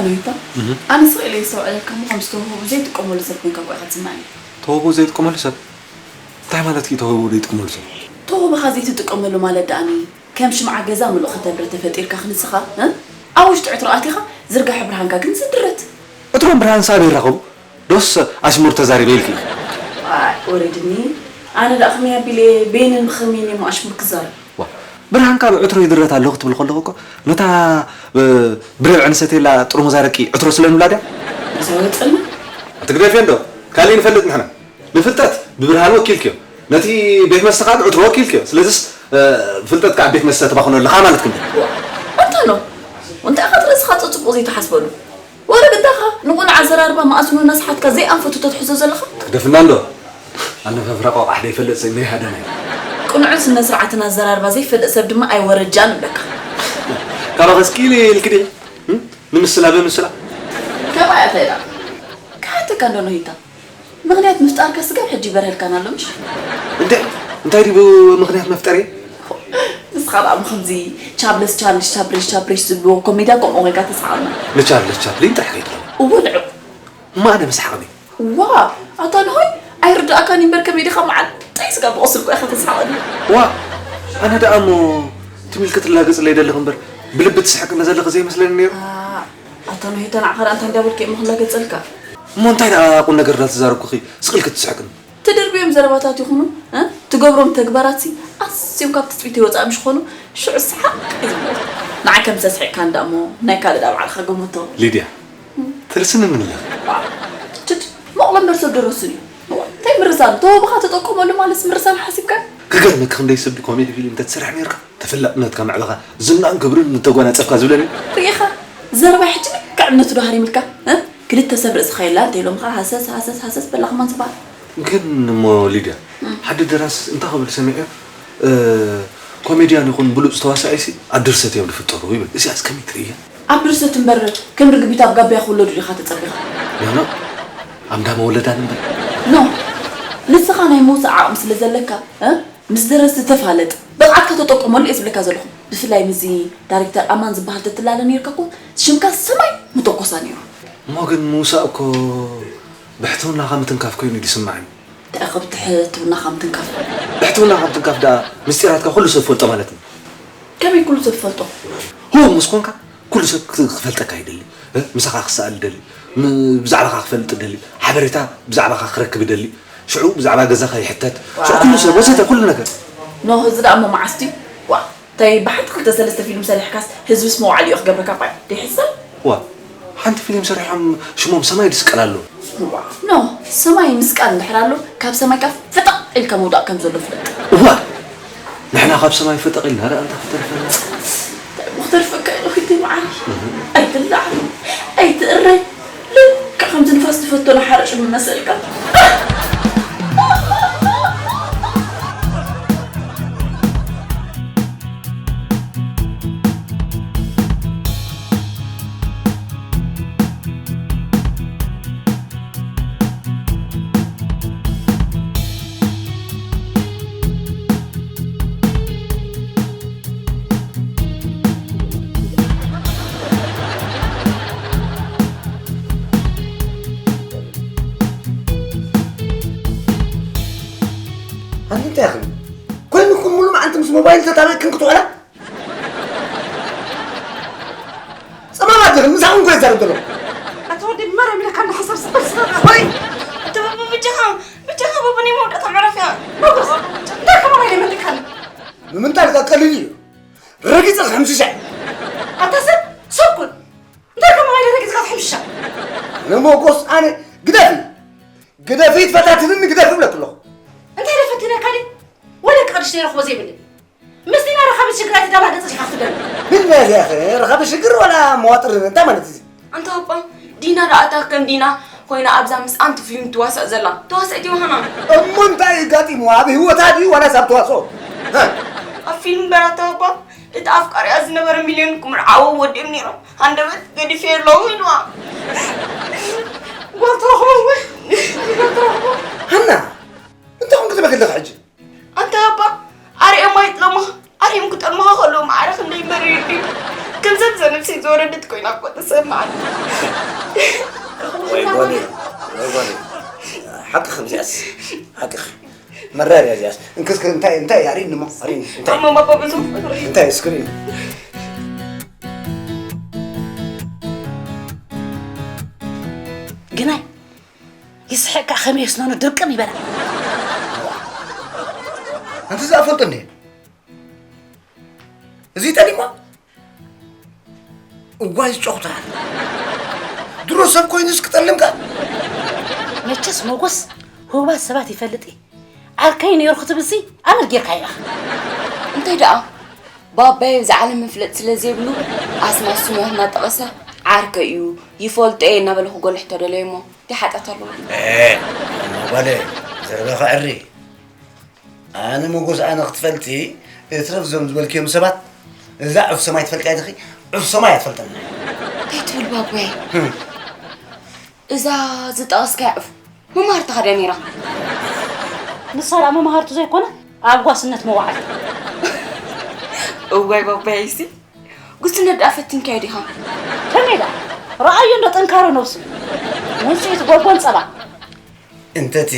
ሪታ፣ ኣነ ስቕ ኢለ የስተውዕለካ እሞ፣ ከምዚ ተውህቦ ዘይጥቀመሉ ሰብ ኮይንካ እኮ ኢኻ ትስምዓኒ። ተውህቦ ዘይጥቀመሉ ሰብ? እንታይ ማለት እዩ ተውህቦ ዘይጥቀመሉ ሰብ? ተውህቦኻ ዘይትጥቀመሉ ማለት ደኣኒ፣ ከም ሽምዓ ገዛ ምሉእ ከተብርህ ተፈጢርካ ክንስኻ፣ እ? ኣብ ውሽጢ ዕትሮ ኣቲኻ ዝርጋሐ ብርሃንካ ግን ዝድረት። ዕትሮን ብርሃንስ ኣበይ ይራኸቡ? ዶስ ኣሽሙር ተዛሪበ ኢልኪ? ኣይ፣ ወሪድኒ። ኣነ ደኣ ከመይ ኣቢለ በይንን ብኸመይን እሞ ኣሽሙር ክዛረብ? ዋ፣ ብርሃንካ ብዕትሮ ይድረት ኣለኹ ክትብል ከለኹ እኮ፣ ነታ፣ እ፣ ብረብዐ ንሰተየላ ጥርሙዝ ኣረቂ ዕትሮ ስለ ንብላ ድያ? እዛ ወጥና? ኣትግደፍዮ እንዶ፣ ካልእ ንፈልጥ ንሕና። ንፍልጠት ብብርሃን ወኪልክዮ፣ ነቲ ቤት መስተ ከኣ ብዕትሮ ወኪልክዮ። ስለዚስ፣ እ፣ ፍልጠትካ ኣብ ቤት መስተ ተባኽኖ ኣለኻ ማለት ክንዲ። ዋ፣ ኣንታ ኖ፣ እንታይ ኢኻ ርእስኻ ጸጽቡቕ ዘይትሓስበሉ? ወረ ግዳኻ ንቑኑዕ ኣዘራርባ መኣዝኑ እናሰሓትካ ዘይኣንፈቱ ተትሕዞ ዘለኻ? ትግደፍና እንዶ? ኣነፋፍራ ቆቋሕ ዘይፈልጥ ሰብ እኒሀ ሃደናይ። ቅኑዕን ስነ ስርዓትን ኣዘራርባ ዘይፈልጥ ሰብ ድማ ኣይወረጃን እብለካ። ካባኸስ ኪል ኢልኪ ዲኺ? እም? ንምስላ ብምስላ? ካባይ ኣፈይራ። ክሓተካ እንዶ ነሂታ። ምኽንያት ምፍጣርካ ስጋብ ሕጂ ይበርሀልካን ኣሎ ምሽ? እንተ-፣ እንታይ ድዩ ምኽንያት መፍጠሪ? ንስኻ ደኣ ከምዚ ቻፕለስ ቻርልስ ቻፕሪሽ ቻፕሪሽ ዝብልዎ ኮሜድያ ከምኡ ኮይንካ ተስሓቕና። ንቻርልስ ቻፕሊን ጥራሕ ከይትረው። እወ ልዑ። እሞ ኣነ ምስሓቕኒ። ዋ፣ ኣታ ንሆይ ኣይርዳእካን እምበር ከመይ ዲኻ መዓልተይ ስጋብ ብቑስል እኮ ኢኻ ተስሓቕኒ። ዋ፣ ኣነ ደኣ እሞ ትም ኢልኪ ትላገጽለይ ደለኺ እምበር ብልቢ ትስሕቅኒ ዘለኺ ዘይመስለኒ ነይሩ። ኣ፣ ኣታ ንሆይ ተናዕኻ ደኣ እንታይ እንዳበልኪ እሞ ክላገጸልካ? እሞ እንታይ ደኣ ቁም ነገር እንዳተዛረብኩኺ ስቕ ኢልኪ ትስሕቅኒ? ትድርብዮም ዘረባታት ይኹኑ፣ እ፣ ትገብሮም ተግባራትሲ ኣዝዮም ካብ ትጽቢተይ ወጻኢ ምሽ ኾኑ፣ ሽዑ ሰሓቕ እዩ ዝብሎ። ንዓይ ከም ዘስሒቕካኒ ደኣ እሞ ናይ ካልእ ደኣ ባዕልኻ ገምቶ። ሊድያ፣ ተርስንኒ ኣለኺ። ችድ፣ መቑሎ እምበር ሰብ ዶ ረስን እዩ? እዋ፣ እንታይ ምርሳን? ተወብኻ ተጠቀመሉ ማለትስ ምርሳን ሓሲብካ? ክገርመኪ ክንደይ ሰብ ኮሜዲ ፊልም እንተትሰርሕ ነይርካ፣ ተፈላጥነትካ መዕበኻ፣ ዝናን ክብርን ምተጓናጸፍካ ዝብለኒ። ርኢኻ፣ ዘረባይ ሕጂ ልክዕ እምነቱ ዶ ሃሪምልካ? እ? ክልተ ሰብ ርእስኻ የላ እንተ ኢሎምኻ ሃሰስ፣ ሃሰስ፣ ሃሰስ በላ ከማን ዝበሃል። ግን እሞ ሊድያ፣ እም። ሓደ ደራሲ እንታይ ክብል ሰሚዐ፣ እ፣ ኮሜድያን ይኹን ብሉጽ ተዋሳኣይሲ ኣብ ድርሰት እዮም ዝፍጠሩ ይብል። እዚኣስ ከመይ ትርእያ? ኣብ ድርሰት እምበር ከም ርግቢት ኣብ ጋብያ ክውለዱ ዲኻ ተጸቢኻ? ኖ፣ ኖ። ኣብ እንዳ መወለዳን እምበር። ኖ። ንስኻ ናይ ምውሳእ ዓቕሚ ስለ ዘለካ፣ እ? ምስ ደረስቲ ተፋለጥ። ብቕዓትካ ተጠቀመሉ እየ ዝብለካ ዘለኹ። ብፍላይ ምስዚ ዳይሬክተር ኣማን ዝበሃል ተትላለ ነይርካ እኮ ሽምካ ሰማይ ምተኮሳ ነይሩ። እሞ ግን ምውሳእ እኮ ብሕትውናኻ ምትንካፍ ኮይኑ እዩ ዝስማዓኒ። እንታይ ኢኻ ብትሕትውናኻ ምትንካፍ? ብሕትውናኻ ምትንካፍ ደኣ ምስጢራትካ ኩሉ ሰብ ፈልጦ ማለት እዩ። ከመይ ኩሉ ሰብ ፈልጦ? ህቡብ ምስ ኮንካ ኩሉ ሰብ ክ-፣ ክፈልጠካ ይደሊ። እ? ምሳኻ ክሰኣል ይደሊ። ም-፣ ብዛዕባኻ ክፈልጥ ይደሊ። ሓበሬታ ብዛዕባኻ ክረክብ ይደሊ። ሽዑ ብዛዕባ ገዛኻ ይሕተት። ሽዑ ኩሉ ሰብ ወዘተ ኩሉ ነገር። ኖ፣ እዚ ደኣ እሞ መዓስ ድዩ? ዋ፣ እንታይ ብሓንቲ ክልተ ሰለስተ ፊልም ሰሪሕካስ ህዝብስ መውዓሊኡ ክገብረካ እኳ ደይሕሰብ? ዋ፣ ሓንቲ ፊልም ሰሪሖም ሽሞም ሰማይ ድስቀል ኣሎ። ዋ፣ ኖ፣ ሰማይ ምስቃል እንድሕር ኣሎ፣ ካብ ሰማይ ካብ ፍጠቕ ኢልካ ምውዳቕ ከም ዘሎ ፍለጥ። እዋ፣ ንሕና ካብ ሰማይ ፍጠቕ ኢልና ደኣ እንታይ ክተርፈና? እንታይ እሞ ክተርፈካ ኢሉ ኺድ መዓር? ኣይትላዕ፣ ኣይትእረይ፣ ልክዕ ከምዚ ንፋስ ትፈቶ ንሓረጭ ምመሰልካ። ኣንቲ እንታይ ኢኽን? ኮይንኩም ሙሉ መዓልቲ ምስ ሞባይል ተጣቢቕክን ክትውዕላ? ጸማማት ኢኽን፣ ምሳኹም እኮ ይዛረብ ዘሎ። ኣታ ወዲ መረም ኢለካ እንዳ ሓሳብ ስቕ ስቕ። ወይ! ኣታ ባባ ብጃኻ፣ ብጃኻ ባባ ናይ መወዳእታ መዕረፊያ። ሞጎስ፣ እንታይ ከማን ኣይደመጥካን? ምምንጣል ቀሊል እዩ። ረጊጸ ክሕምሽሻ። ኣታ ሰብ፣ ሰብ ኩን። እንታይ ከማን ኣይደ ረጊጽካ ትሕምሽሻ? ኣነ ሞጎስ፣ ኣነ ግደፊ። ግደፊ፣ ትፈታትንኒ ግደፊ እብለኪ ኣለኹ። እንታይ ኢለ ፈቲነካ ድየ? ወላ ቅርሺ ዘይረኽቦ ዘይብለይ። ምስ ዲና ረኻቢ ሽግር ኣይትደባደጽ ኢኻ ክትደሊ። ምን ማለት እያ? ረኻቢ ሽግር ዋላ መዋጥር እንታይ ማለት እዩ? ኣንታ ኣባ፣ ዲና ደኣ እታ ከም ዲና ኮይና ኣብዛ ምስ ኣንቲ ፊልም ትዋሳእ ዘላ ተዋሳኢት ዮሃና። እሞ እንታይ እዩ ጋጢሙ? ኣብ ህይወታ ድዩ ዋላስ ኣብ ተዋስኦ? ሃ? ኣብ ፊልም እምበር ኣታ ኣባ፣ እቲ ኣፍቃሪኣ ዝነበረ ሚልዮን ክምርዓዎ ወዲኦም ነይሮም። ሃንደበት ገዲፈዮ ኣለኹ ኢልዋ። ጓል ትረኽቦ ወይ? ጓል ትረኽቦ? ሃና፣ እንታይ ኮንኪ ትበኪ ኣለኺ ሕጂ? ኣንታ ኣባ፣ ኣርእዮም ኣይጥለሙኻ። ኣርእዮም ክጠልሙኻ ከለዉ ማዕረ ክንደይ መሪር ድዩ? ከምዛ እዛ ነብሰይ ዝወረደት ኮይና እኮ ተሰማዓኒ። ሓቅኺ እዚኣስ፣ ሓቅኺ። መራር እያ እዚኣስ። እንክስክር እንታይ፣ እንታይ ኣርእይኒ እሞ፣ ኣርእይኒ፣ እንታይ? ኣማ ባባ ብዙ። እንታይ እስክሪን? ግናይ፣ ይስሕቅ ከኣ ከመይ የስነኑ ድርቅም ይበላ። ኣንቲ ዝኣፈልጦ እንዴ? እዚ ጠሊማ? እዋይ ጮኽታ። ድሮ ሰብ ኮይኑስ ክጠልምካ? መቸስ ሞጎስ፣ ህቡባት ሰባት ይፈልጥ እየ። ዓርከይ ነይሩ ክትብልሲ ኣመል ጌርካዮ ኢኻ። እንታይ ደኣ፣ ባባየ ብዛ ዓለም መፍለጥ ስለ ዘይብሉ፣ ኣስማት ስሙ እናጠቐሰ፣ ዓርከይ እዩ፣ ይፈልጦ እየ እናበለ ክጎልሕ ተደለየ እሞ፣ እንታይ ሓጢኣት ኣለዎ? ኤ፣ ጓለይ፣ ዘረባኻ ዕሪ። ኣነ ሞጎስ ኣነ ክትፈልጢ፣ እትረፍ እዞም ዝበልክዮም ሰባት፣ እዛ ዑፍ ሰማይ ትፈልጥያ ዲኺ? ዑፍ ሰማይ ኣይትፈልጥን። እንታይ ትብል ባቦይ? ህም። እዛ ዝጠቐስካያ ዑፍ መማህርትኻ ድያ ነይራ? ንሳ ደኣ መማህርቱ ዘይኮነ፣ ኣብ ጓስነት መዋዕል። እዋይ ባባይሲ፣ ጉስነት ደኣ ፈቲንካዮ ዲኻ? ከመይ ደኣ? ረኣዮ እንዶ ጥንካረ ነብሱ። ውጽኢት ጎጎን ጸባ። እንተቲ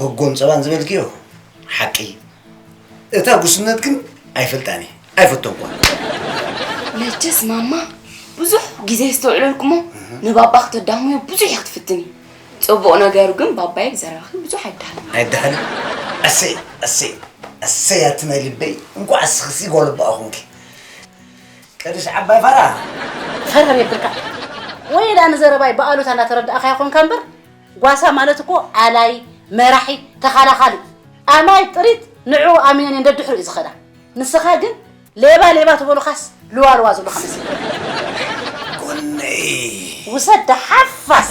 ጎጎን ጸባን ዝበልክዮ ሓቂ፣ እታ ጉስነት ግን ኣይፈልጣን እየ፣ ኣይፈቶንኳን። መቸስ ማማ ብዙሕ ግዜ የስተውዕለልኩሞ፣ እህ። ንባባ ክተዳኽምዮ ብዙሕ እያ ክትፍትን እዩ። ጽቡቕ ነገሩ ግን ባባይ ብዘረባኺ ብዙሕ ኣይዳሃልን። ኣይዳሃልን? ኣሰይ፣ ኣሰይ፣ ኣሰይ ኣቲ ናይ ልበይ፣ እንኳዕ እስኽሲ ጓል ኣቦኣ ኾንኪ። ቀድሽ ዓባይ ፋራ። ፈረር የብልካ። ወይ ዳ ንዘረባይ ብኣሉታ እንዳተረዳእካዮ ኾንካ እምበር፣ ጓሳ ማለት እኮ ኣላይ፣ መራሒ፣ ተኻላኻሊ። ኣማይ ጥሪት ንዕኡ ኣሚነን እየን ደድሕሪኡ ዝኸዳ። ንስኻ ግን ሌባ ሌባ ትበሉኻስ ልዋ ልዋ ዝብሉኻ መሲልካ። ጎነይ። ውሰድ ደሓፋስ።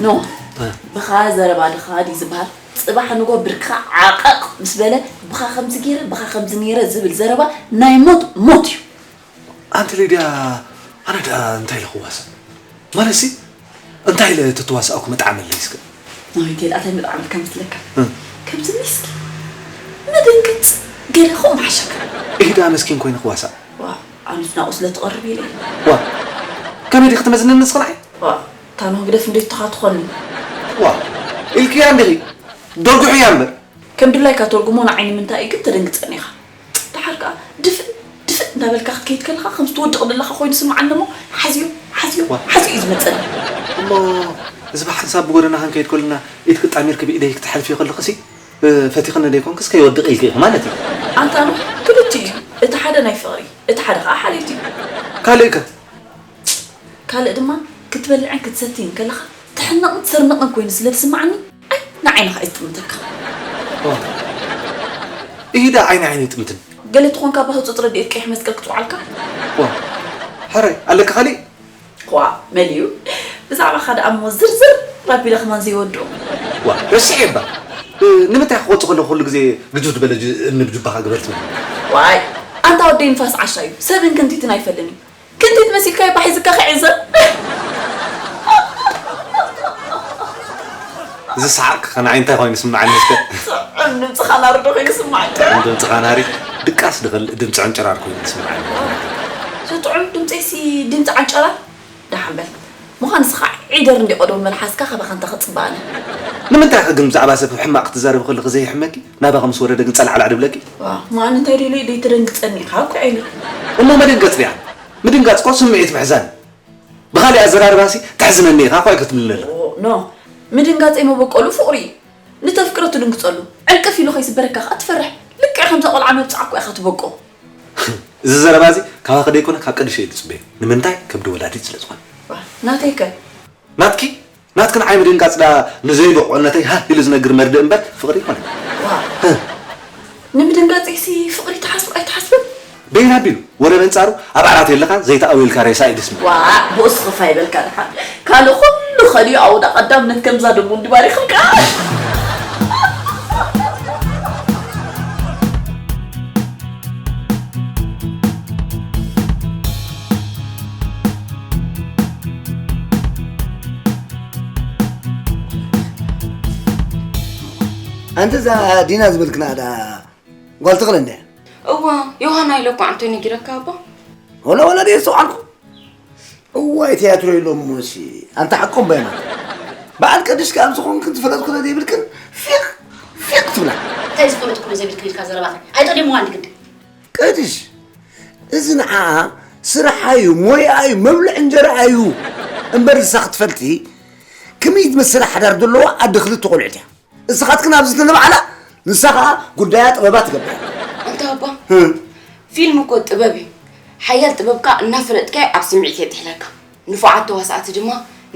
ኖ፣ እ። ብኻ ዘረባ ድኻ ድዩ ዝበሃል? ጽባሕ ንጎ ብርክኻ ዓቐቕ ምስ በለ፣ ብኻ ከምዚ ገይረ፣ ብኻ ከምዚ ነይረ ዝብል ዘረባ ናይ ሞት ሞት እዩ። ኣንቲ ሊድያ፣ ኣነ ደኣ እንታይ ኢለ ክዋሳእ? ማለትሲ፣ እንታይ ኢለ ተተዋሳእኩ መጥዓመለይ እስከ? ኣይ፣ ከይድ ኣታይ መጥዓመልካ መስለካ? እ። ከምዚ ሚስኪ፣ መደንገጽ፣ ገለ ኸም ሓሸካ። ኢሂ ደኣ መስኪን ኮይነ ክዋሳእ? ዋ፣ ኣነስ ናብኡ ስለ ትቐርብ ኢለ። ዋ፣ ከመይ ዲኺ ትመዝንኒ ንስኺ ንዓይ? ዋ፣ ታኖ ህግደፍ እንዶ ይተኻትኾኒ። ዋ፣ ኢልክያ እንዲኺ፣ ደርጉሕያ እምበር። ከም ድላይካ ተርጉሞ ንዓይ ንምንታይ እዩ ግን ተደንግጸኒ ኢኻ። ደሓር ከኣ ድፍእ ድፍእ እንዳበልካ ክትከይድ ከለኻ ከም ዝትወድቕ ዘለኻ ኮይኑ ስምዓኒ እሞ ሓዝዮ፣ ሓዝዮ፣ ዋ። ሓዝዮ እዩ ዝመጸኒ። እሞ እዚ ብሓንሳብ ብጎደና ክንከይድ ከለና ኢድኪ ጣሚርኪ ብኢደይ ክትሓልፍዮ ከለኽሲ፣ እ፣ ፈቲኽኒ ደይኮንክስ ከይወድቕ ኢልኪ ኢኺ ማለት እዩ። ኣንታ ኖህ ክልቲኡ እዩ። እቲ ሓደ ናይ ፍቕሪ፣ እቲ ሓደ ከኣ ሓልዮት እዩ። ካልእ ከ? ካልእ ድማ ክትበልዕን ክትሰትይን ከለኻ ትሕነቕን ትስርንቕን ኮይኑ ስለ ትስምዓኒ፣ ኣይ ንዓይንኻ እየ ዝጥምተካ። ኦ። ኢሂ ደኣ ዓይኒ ዓይኒ ይጥምትን። ገለ ተኾንካ ባህጹጽ ረድኤት ቀይሕ መስቀል ክትውዓልካ? ዋ። ሕራይ፣ ኣለካ ካሊእ? ዋ፣ መሊኡ። ብዛዕባኻ ደኣ እሞ ዝርዝር ኣቢለ ከማን ዘይወድኦ። ዋ፣ ረስሐ እባ። እ፣ ንምንታይ ክቆጽ ከለኹ ኩሉ ግዜ ግጅው ዝበለ ጅ-፣ እምኒ ብጁባኻ ግበር ትብል? ዋይ፣ ኣንታ ወደይ ንፋስ ዓሻ እዩ። ሰብን ክንቲትን ኣይፈልን'ዩ። ክንቲት መሲልካዮ ባሕ ሒዝካ ክዕዘብ። እዚ ሰሓቕካ ንዓይ እንታይ ኮይኑ ይስምዓኒ እስከ? ጥዑም ድምጽኻ ናሪ ዶ ኮይኑ ይስምዓካ? ጥዑም ድምጽኻ ናሪ፣ ድቃስ ድኽል ድምጺ ዕንጭራር ኮይኑ ይስምዓኒ። እዚ ጥዑም ድምጸይሲ ድምጺ ዓንጨራር? ደሓን በል። ምዃን ንስኻ ዒደር እንዲ ቀደሙ መልሓስካ ካባኻ እንታይ ክጽበ ኣነ? ንምንታይ ኢኺ ግን ብዛዕባ ሰብ ሕማቕ ክትዛረቢ ከለኺ ዘይሕመኪ? ናባኺ ምስ ወረደ ግን ጸላዕላዕ ድብለኪ? ዋ፣ ማን እንታይ ደልዩ ደይትደንግጸኒ ኢኻ እኮ ዓይኒ። እሞ መደንገጽ ድያ? ምድንጋጽ እኮ ስምዒት ምሕዛን። ብኻሊእ ኣዘራርባሲ ተሕዝነኒ ኢኻ እኮ ኣይክትብልኒ ኣለኺ። ኦ፣ ኖ። ምድንጋጸይ መበቆሉ ፍቕሪ እዩ። ንተፍቅሮ ትድንግጸሉ። ዕንቅፍ ኢሉ ከይስበረካ ኸኣ ትፈርሕ። ልክዕ ከምዛ ቆልዓ መብጽዓ እኮ ኢኻ ትበቆ። እዚ ዘረባ እዚ ካባኺ ደይኮነ ካብ ቀድሽ እየ ዝጽበዮ። ንምንታይ? ከብዲ ወላዲት ስለ ዝኾነ። ዋ፣ ናተይ ከ? ናትኪ? ናትኪ ንዓይ ምድንጋጽ ደኣ ንዘይበቑዕነተይ ሃህ ኢሉ ዝነግር መርድእ እምበር ፍቕሪ ኣይኮነን። ዋ፣ ህ። ንምድንጋጼሲ ፍቕሪ ትሓስብ ኣይትሓስብን? በይን ኣቢሉ ወረ በንጻሩ ኣብ ዓራት የለኻን ዘይተኣወየልካ ሬሳ እዩ ደስ ዝብል። ዋእ ብኡስ ኽፋ ይበልካ ደሓን። ካልእ ኹሉ ኸሊኡ ኣውዳ ቀዳምነት ከምዛ ደሙ እንዲ ባሪኽልካ። ኣንተ እዛ ዲና ዝበልክና ዳ ጓል ትኽእል እንደ እዋ ዮሃና ኢለ እኮ ዓንቶይ ነጊረካ ኣባ። ወላ ወላ ደየ ዝተውዓልኩ እዋይ ትያትሮ ኢሎም እሞሲ ኣንተ ሓቆም ባይማ በዓል ቀድሽ ከኣ ዝኾንክን ዝፈለጥኩ ዘይብልክን ፊቕ ፊቕ ትብላ። እንታይ ዝፈለጥኩ ዘይብልክን ኢልካ ዘረባኻ ኣይጠሊምዋ እንዲ ግዲ። ቀድሽ እዚ ንዓኣ ስርሓ እዩ፣ ሞያኣ እዩ፣ መብልዕ እንጀራኣ እዩ እምበር ንሳ ክትፈልጢ ከመይ ዝመሰለ ሓዳር ዘለዋ ኣደ ክልተ ቆልዑት እያ። ንስኻትክን ኣብዚ ተንብዓላ ንሳ ኸዓ ጉዳያ ጥበባ ትገብር። ኣንታ ኣባ ፊልም እኮ ጥበብ እዩ። ሓያል ጥበብካ እናፈለጥካዮ ኣብ ስምዒት የጥሕለካ። ንፉዓት ተዋሳእቲ ድማ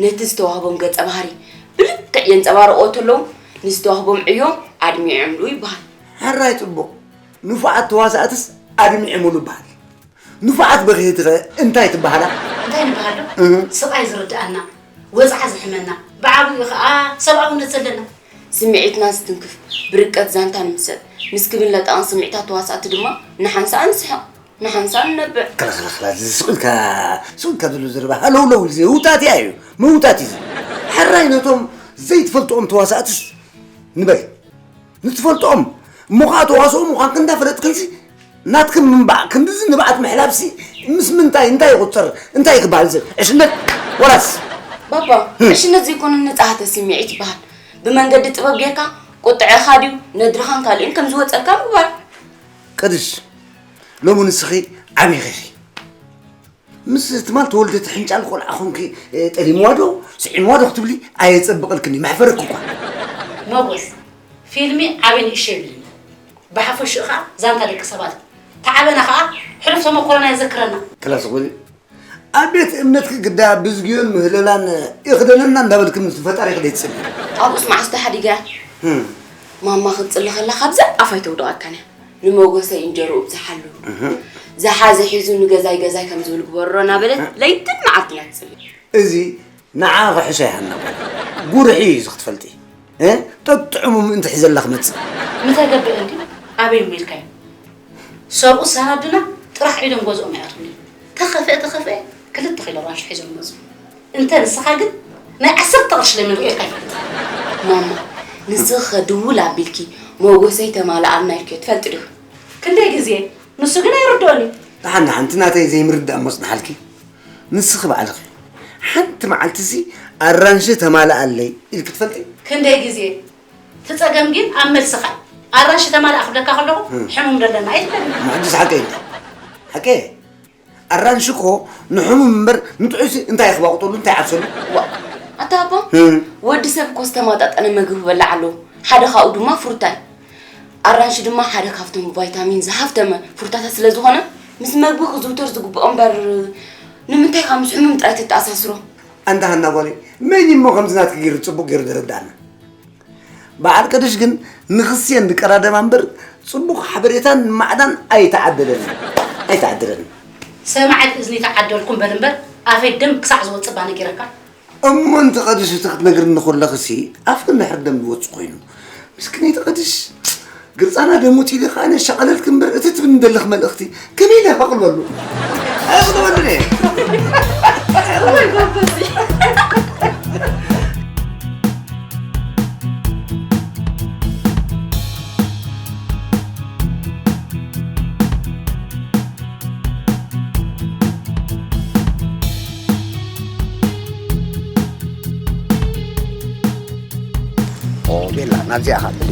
ነቲ ዝተዋህቦም ገጸ ባህሪ ብልክዕ የንጸባርቕዎ ተለዉ ንዝተዋህቦም ዕዮ ኣድሚዖምሉ ይበሃል። ሕራይ ጽቡቕ ንፉዓት ተዋሳእትስ ኣድሚዕምሉ በሃል። ንፉዓት በኽየትኸ እንታይ ትበሃላ? እንታይ ንበሃሎ? ስቓይ ዝርድኣና፣ ወጽዓ ዝሕመና፣ ብዓብኡ ኸኣ ሰብኣውነት ዘለና። ስምዒትና ዝትንክፍ ብርቀት ዛንታ ንምሰጥ ምስ ክብን ለጠቓን ስምዒታት ተዋሳእቲ ድማ ንሓንሳእ ንስሕቕ፣ ንሓንሳእ ንነብዕ። ክላ ክላ ክላ እዚ ሱቕ ኢልካ ሱቕ ኢልካ ዘሎ ዘረባ ሃለውለው እዚ ህውታት እያ እዩ ምውታት እዩ። ሕራይ ነቶም ዘይትፈልጥኦም ተዋሳእትስ ንበል። ንትፈልጥኦም እሞ ኸዓ ተዋስኦ ምዃንክን እንዳፈለጥክንሲ ናትክን ምንባዕ ክንድዚ ንብዓት ምሕላፍሲ ምስ ምንታይ እንታይ ይቑጸር እንታይ እዩ ክበሃል እዚ ዕሽነት ወላስ ባባ ዕሽነት ዘይኮነ ንጽሃተ ስምዒት ይበሃል ብመንገዲ ጥበብ ጌርካ ቁጥዐኻ ድዩ ነድርኻን ካልእን ከም ዝወጸልካ ምግባር ቀድሽ ሎሚ ንስኺ ዓቢኺ ኢኺ ምስ ትማል ተወልደ ትሕንጫል ቆልዓ ኾንኪ ጠሊምዋ ዶ ስዒምዋ ዶ ክትብሊ ኣየጸብቐልክን እዩ መሕፈረኪ እኳ። ሞጎስ ፊልሚ ዓቢ ንእሽቶ የብልን እዩ። ብሓፈሽኡ ኸኣ ዛንታ ደቂ ሰባት እዩ። ተዓበና ኸኣ ሕሉፍ ተመኩሮና የዘክረና። ክላ ስቕ በሊ። ኣብ ቤት እምነትኪ ግዳ ብዝግዮን ምህለላን ይኽደነና እንዳበልኪ ምስ ፈጣሪኺ ደይትጽልዪ። ኣብኡስ መዓስ ዶ ሓዲጋ እያ። ማማ ክትጽሊ ኸላ ካብዛ ኣፍ ኣይተውድቐካን እያ። ንመጎሰይ እንጀርኡ ብዝሓሉ ዝሓዘ ሒዙ ንገዛይ ገዛይ ከም ዝብል ግበሮ እናበለት ለይትን መዓልትን እያ ትፅሊ። እዚ ንዓ ክሕሾ ይሃና ጓል ጉርሒ እዩ እዚ ክትፈልጢ ጠጥዑሙ ምእንቲ ሒዘላ ክመፅእ። ምተገብእ እንዲ ኣበይ እሞ ኢልካዮ ሰብኡ ሰናዱና ጥራሕ ኢዶም ገዝኦም ኣይኣትዉን እዮም ተኸፍአ ተኸፍአ ክልተ ኪሎ ራንሽ ሒዞም መፁ። እንተ ንስኻ ግን ናይ ዓሰርተ ቅርሺ ለሚን ሪኤልካ ኣይፈልጥን። ማማ ንስኺኸ ድውል ኣቢልኪ መጎሰይ ተማልኣልና ኢልክዮ ትፈልጢ ዲኺ? ክንደይ ግዜ ንሱ ግን ኣይርድኦን እዩ። ደሓን ደሓን እቲ ናተይ ዘይምርዳእ እሞ ጽንሓልኪ። ንስኺ ባዕልኺ ሓንቲ መዓልቲሲ ኣራንሺ ተማልኣለይ ኢልኪ ትፈልጢ? ክንደይ ግዜ እቲ ጸገም ግን ኣብ መልስኻ እዩ። ኣራንሺ ተማልኣ ክብለካ ከለኹ ሕሙም ዶ ኣለና ኣይትብለኒ። እሞ ሕጂስ ሓቀይ እንተ ሓቀይ ኣራንሺ እኮ ንሕሙም እምበር ንጥዑይሲ እንታይ ክባቑጠሉ እንታይ ዓብሰሉ? ዋእ ኣታ ኣቦ ወዲ ሰብ እኮ ዝተማጣጠነ መግቢ ክበልዕ ኣለዎ ሓደ ካብኡ ድማ ፍሩታ እዩ ኣራንሺ ድማ ሓደ ካብቶም ብቫይታሚን ዝሃፍተመ ፍሩታታት ስለ ዝኾነ ምስ መግቢ ክዝውተር ዝግብኦ እምበር ንምንታይ ኢኻ ምስ ሕሙም ጥራይ ተተኣሳስሮ? ኣንታ ሃና ጓለይ መን እዩ እሞ ከምዚ ናትኪ ገይሩ ጽቡቕ ገይሩ ዝርድኣና? በዓል ቀድሽ ግን ንኽስየን ዝቀዳደማ እምበር ጽቡቕ ሓበሬታን ማዕዳን ኣይተዓደለንን ኣይተዓደለንን። ሰማዕቲ እዝኒ ተዓደልኩ በል እምበር ኣፈይ ደም ክሳዕ ዝወጽእ እባ ነጊረካ። እሞ ንተቐድሽ እቲ ክትነግርኒ ከለኽሲ ኣፍክን ድሕሪ ደም ዝወጽእ ኮይኑ ምስክነይቲ ቐድሽ ግርጻና ደሙት ኢለ ከኣ ነሻቐለልኪ እምበር እቲ ትብኒ ዘለኺ መልእኽቲ ከመይ ኢለ ከቕርበሉ? ኣየቕርበሉን እየ። ኦ ቤላ ናብዚኣ ኢኻ ትብሊ።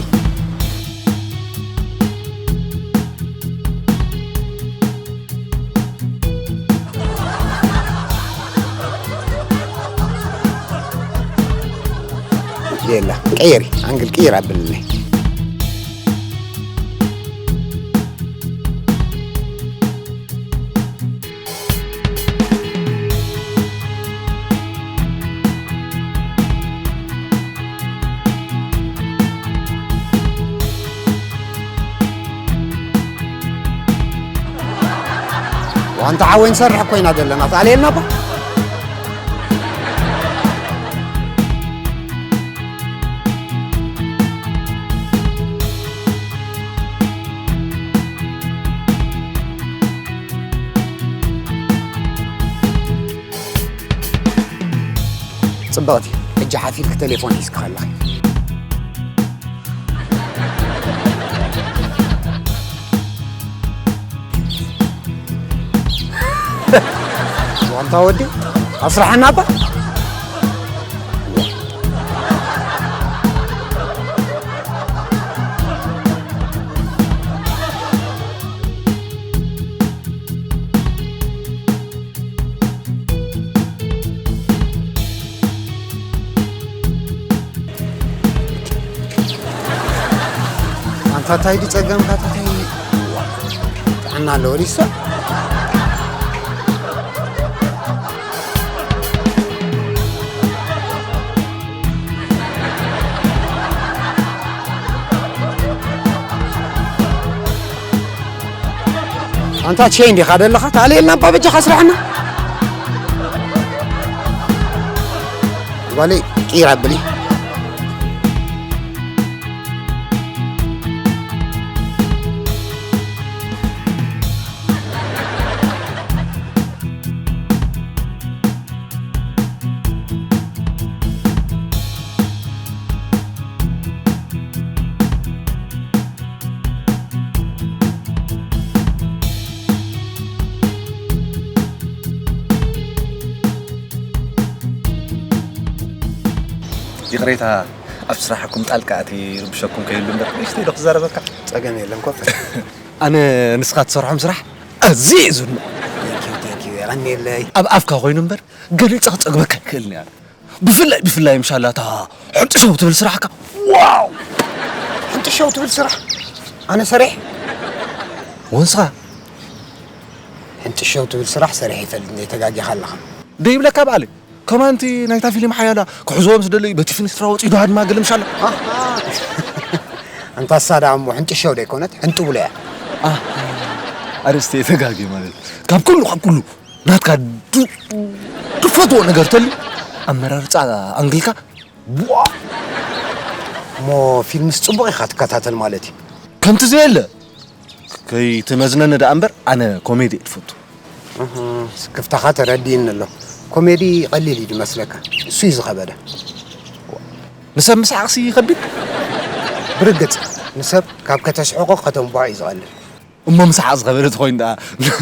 ሌላ ቀየሪ ኣንግል ቅይር ኣብልኒ። ኣንታ ሓወይ ንሰርሕ ኮይና ዘለና ተኣልየልና እባ። ጽብቕቲ፣ ሕጂ ሓፍ ኢልኪ ቴሌፎን ሒዝኪ ከለኺ። ዋንታ ወዲ ኣስራሕና እባ። ኣንታ ታይ ድዩ ጸገምካ? ኣታ ታይ ጥዕና ኣለዎ ድዩ ሰብ? ኣንታ ቼን ዲኻ ደለኻ? ተኣልየልና እባ በጃኻ ስራሕና። ጓለይ ቂር ኣብሊ። ይቕሬታ፣ ኣብ ስራሕኩም ጣልቃ ኣትየ ይርብሸኩም ከይህሉ እምበር፣ ንእሽተይ ዶ ክዛረበካ? ጸገም የለን፣ ኮፍ። ኣነ ንስኻ ትሰርሖም ስራሕ ኣዝየ እየ ዝድንቖ። Thank you, thank you፣ የቐንየለይ። ኣብ ኣፍካ ኮይኑ እምበር፣ ገሊጸ ክጸግበካ ኣይክእልን እየ ኣነ። ብፍላይ፣ ብፍላይ ምሻላ እታ ሕንጥሸው ትብል ስራሕካ። ዋው! ሕንጥሸው ትብል ስራሕ ኣነ ሰሪሕ? ወንስኻ? ሕንጥሸው ትብል ስራሕ ሰሪሕ ይፈልጥ፣ እንደ ተጋጊኻ ኣለኻ። ደይብለካ በዓለይ። ከማንቲ ናይታ ፊልም ሓያላ ክሕዝዎም ዝደለዩ በቲ ፊንስትራ ወጺኡ ዶ ሃድማ ገለ ምሻላ? ኣንታ እሳ ደኣ እሞ ሕንጥሸው ደይኮነት፣ ሕንጥቡለ እያ። ኣህ፣ ኣርእስቲ ተጋጊ ማለት። ካብ ኩሉ፣ ካብ ኩሉ ናትካ ድ-፣ ትፈትዎ ነገር ተልዩ ኣመራርጻ ኣንግልካ፣ ዋ! እሞ ፊልምስ ጽቡቕ ኢኻ ትከታተል ማለት እዩ? ከምቲ ዘየለ። ከይትመዝነኒ ደኣ እምበር፣ ኣነ ኮሜዲ እየ ዝፈቱ። እህ፣ ስክፍታኻ ተረዲእኒ ኣሎ። ኮሜዲ ቀሊል እዩ ዝመስለካ። እሱ እዩ ዝኸበደ። ንሰብ ምስሓቕሲ ይኸብድ? ብርግጽ፣ ንሰብ ካብ ከተስሕቖ ከተንብዖ እዩ ዝቐልል። እሞ ምስሓቕ ዝኸበደ ተኾይኑ ደኣ፣